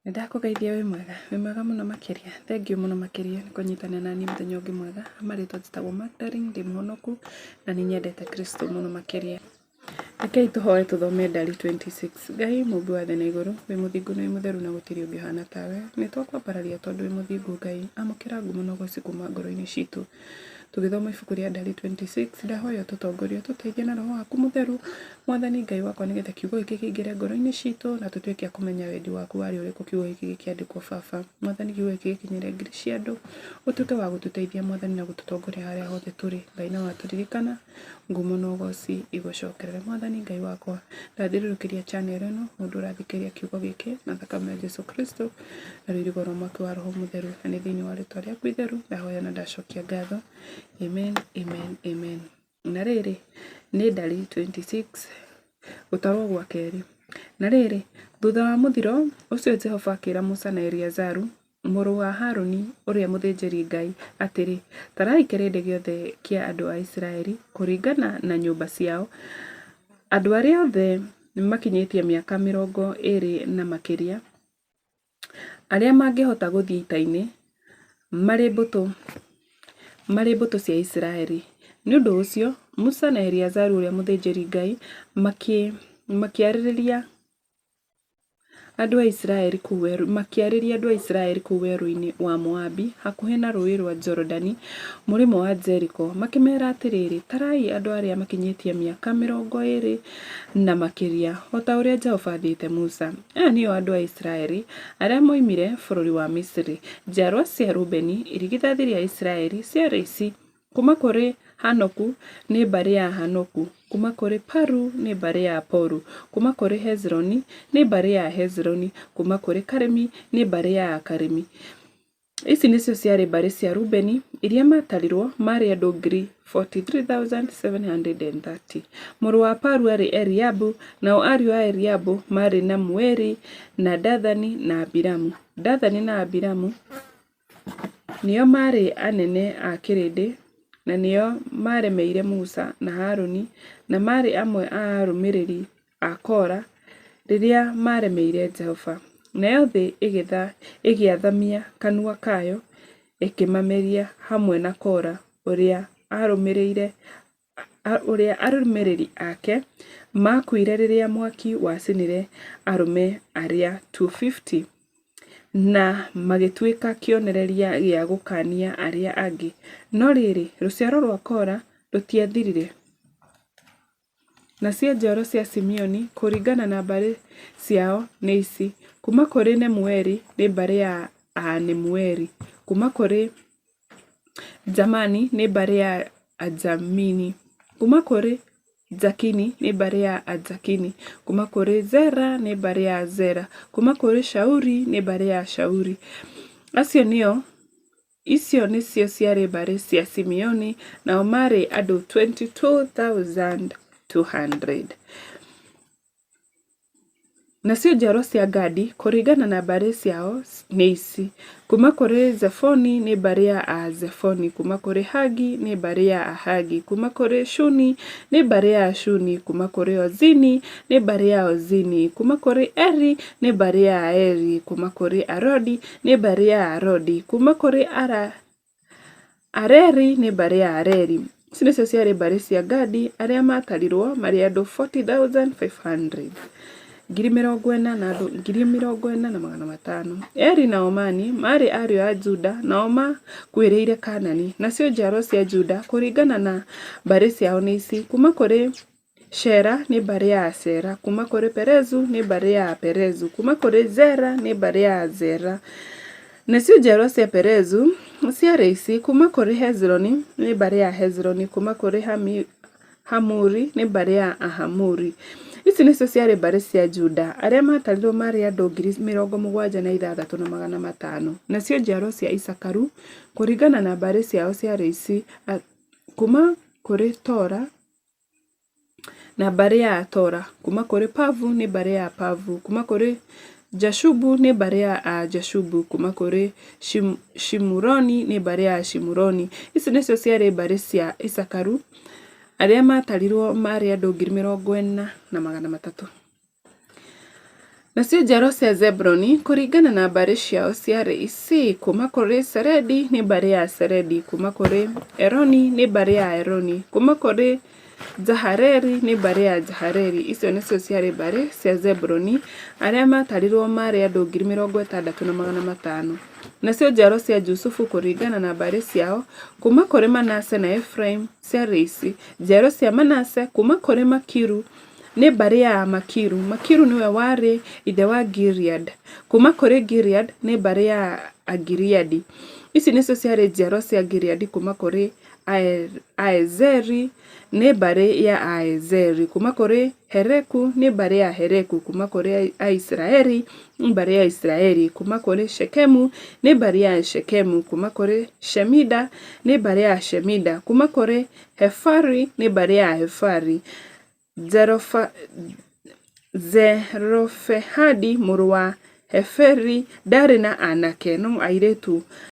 Nĩndakũgeithia wĩ mwega, wĩ mwega mũno makĩria, thengiũ mũno makĩria nĩ kũnyitanĩra naniĩ mũthenya ũngĩ mwega, marĩtwa njĩtagwo Magdalene, ndĩ mũhonoku na nĩ nyendete Kristo mũno makĩria. Rekei tũhoe tũthome Ndari 26. Ngai mũmbi wa thĩ na igũrũ, wĩ mũthingu na wĩ mũtheru na gũtirĩ ũngĩ ũhana tawe. Nĩ twakwambararia tondũ wĩ mũthingu Ngai, amũkĩra ngumo na ũgoci kuma ngoro-inĩ citũ. Tũgĩthoma ibuku rĩa Ndari 26, ndahoya ũtũtongorie, ũtũteithie na roho waku mũtheru, Mwathani Ngai wakwa, nĩgetha kiugo gĩkĩ kĩingĩre ngoro-inĩ citũ na tũtuĩke a kũmenya wendi waku warĩ ũrĩkũ kiugo gĩkĩ gĩkĩandĩkwo Baba. Mwathani kiugo gĩkĩ gĩkinyĩre ngiri cia andũ, ũtuĩke wa gũtũteithia Mwathani na gũtũtongoria harĩa hothe tũrĩ. Ngai na watũririkana, ngumo na ũgoci igũcokerere. Mwathani Ngai wakwa, ndathiũrũrũkĩria channel ĩno, mũndũ ũrathikĩrĩria kiugo gĩkĩ na thakame ya Jesu Kristo, na rũirigo rwa mwaki wa Roho Mũtheru, na nĩ thĩinĩ wa rĩtwa rĩaku itheru, ndahoya na ndacokia ngatho. Amen, amen, amen. Na rĩrĩ, nĩ Ndari 26, gũtarwo gwa kerĩ. Na rĩrĩ, thutha wa mũthiro ũcio Jehova akĩra Musa na Eliazaru, mũrũ wa Haruni ũrĩa mũthĩnjĩri-Ngai, atĩrĩ, Tarai kĩrĩndĩ gĩothe kĩa andũ a Isiraeli kũringana na nyũmba ciao, andũ arĩa othe makinyĩtie mĩaka mĩrongo ĩĩrĩ na makĩria, arĩa mangĩhota gũthiĩ ita-inĩ marĩ mbũtũ cia Isiraeli. Nĩ ũndũ ũcio Musa na Eliazaru ũrĩa mũthĩnjĩri-Ngai makĩarĩrĩria andũ a Isiraeli kũu werũ, makĩarĩria andũ a Isiraeli kũu werũ-inĩ wa Moabi hakuhĩ na Rũũĩ rwa Jorodani mũrĩmo wa Jeriko, makĩmeera atĩrĩ, Tarai andũ arĩa makinyĩtie mĩaka mĩrongo ĩĩrĩ na makĩria, o ta ũrĩa Jehova aathĩte Musa. Aya nĩo andũ a Isiraeli arĩa moimire bũrũri wa Misiri. Njiarwa cia Rubeni, irigithathi rĩa Isiraeli, ciarĩ ici, kuuma kũrĩ Hanoku, nĩ mbarĩ ya Ahanoku; kuuma kũrĩ Palu, nĩ mbarĩ ya Aporu; kuuma kũrĩ Hezironi, nĩ mbarĩ ya Ahezironi; kuuma kũrĩ Karimi, nĩ mbarĩ ya Akarimi. Ici nĩcio ciarĩ mbarĩ cia Rubeni iria maatarirwo, maarĩ andũ 43,730. Mũrũ wa Palu aarĩ Eliabu, nao ariũ a Eliabu maarĩ Nemueli, na Dathani, na Abiramu. Dathani na Abiramu nĩo maarĩ anene a kĩrĩndĩ, na nĩo maaremeire Musa na Haruni, na maarĩ amwe a arũmĩrĩri a Kora rĩrĩa maaremeire Jehova. Nayo thĩ ĩgĩathamia kanua kayo ĩkĩmameria hamwe na Kora ũrĩa arũmĩrĩri ake maakuire rĩrĩa mwaki wacinire arũme arĩa 250 na magĩtuĩka kĩonereria gĩa gũkaania arĩa angĩ. No rĩrĩ, rũciaro rwa Kora rũtiathirire. Nacio njiaro cia Simeoni kũringana na mbarĩ ciao nĩ ici: kuuma kũrĩ Nemueli, nĩ mbarĩ ya Aanemueli; kuuma kũrĩ Jamani, nĩ mbarĩ ya Ajamini; kuuma kũrĩ Jakini, nĩ mbarĩ ya Ajakini; kuuma kũrĩ Zera, nĩ mbarĩ ya Azera; kuuma kũrĩ Shauli, nĩ mbarĩ ya Ashauli. Acio nĩo Icio nĩcio ciarĩ mbarĩ cia Simeoni, nao maarĩ andũ 22,200. Nacio njiaro cia Gadi kũringana na mbarĩ ciao nĩ ici: kuuma kũrĩ Zefoni, nĩ mbarĩ ya Azefoni; kuuma kũrĩ Hagi, nĩ mbarĩ ya Ahagi; kuuma kũrĩ Shuni, nĩ mbarĩ ya Ashuni; kuuma kũrĩ Ozini, nĩ mbarĩ ya Ozini; kuuma kũrĩ Eri, nĩ mbarĩ ya Aeri; kuuma kũrĩ Arodi, nĩ mbarĩ ya Arodi; kuuma kũrĩ Areli, nĩ mbarĩ ya Aareli. Ici nĩcio ciarĩ mbarĩ cia Gadi, arĩa maatarirwo marĩ andũ 40,500, 40,500 na andũ 40,500. Eri na Omani maarĩ ariũ a Juda, nao maakuĩrĩire Kaanani. Nacio njiaro cia Juda kũringana na mbarĩ ciao nĩ ici: kuuma kũrĩ Shera, nĩ mbarĩ ya Ashera; kuuma kũrĩ Perezu, nĩ mbarĩ ya Aperezu; kuuma kũrĩ Zera, nĩ mbarĩ ya Azera. Nacio njiarwa cia Perezu ciarĩ ici: kuuma kũrĩ Hezironi, nĩ mbarĩ ya Ahezironi; kuuma kũrĩ Hamuli, nĩ mbarĩ ya Ahamuli. Ici nĩcio ciarĩ mbarĩ cia Juda. Arĩa maatarirwo maarĩ andũ 76,500. Nacio njiarwa cia Isakaru kũringana na mbarĩ ciao ciarĩ ici: kuuma kũrĩ Tola, na mbarĩ ya Atora; kuuma kũrĩ Pavu, nĩ mbarĩ ya Apavu; kuuma kũrĩ Jashubu, nĩ mbarĩ ya Ajashubu; kuuma kũrĩ Shimuroni, nĩ mbarĩ ya Ashimuroni. Ici nĩcio ciarĩ mbarĩ cia Isakaru. Arĩa maatarirwo maarĩ andũ 40,300. Nacio njiaro cia Zebuluni kũringana na mbarĩ ciao ciarĩ ici: kuuma kũrĩ Seredi, nĩ mbarĩ ya Aseredi; kuuma kũrĩ Eloni, nĩ mbarĩ ya Aeloni; kuuma kũrĩ Jahaleeli, nĩ mbarĩ ya Ajahaleli. Icio nĩcio ciarĩ mbarĩ cia Zebuluni, arĩa maatarirwo maarĩ andũ 60,500. Nacio njiaro cia Jusufu kũringana na mbarĩ ciao, kuuma kũrĩ Manase na Efiraimu, ciarĩ ici: Njiaro cia Manase, kuuma kũrĩ Makiru, nĩ mbarĩ ya Amakiru; Makiru nĩwe warĩ ithe wa Gileadi. Kuuma kũrĩ Gileadi, nĩ mbarĩ ya Agileadi. Ici nĩcio ciarĩ njiaro cia Gileadi: kuuma kũrĩ Aezeri, nĩ mbarĩ ya Aezeri; kuuma kũrĩ Heleku, nĩ mbarĩ ya Aheleku; kuuma kũrĩ Aisiraeli, nĩ mbarĩ ya Aisiraeli; kuuma kũrĩ Shekemu, nĩ mbarĩ ya Ashekemu; kuuma kũrĩ Shemida, nĩ mbarĩ ya Ashemida; kuuma kũrĩ Hefari, nĩ mbarĩ ya Ahefari. Zelofehadi mũrũ wa Heferi ndaarĩ na aanake, no airĩtu.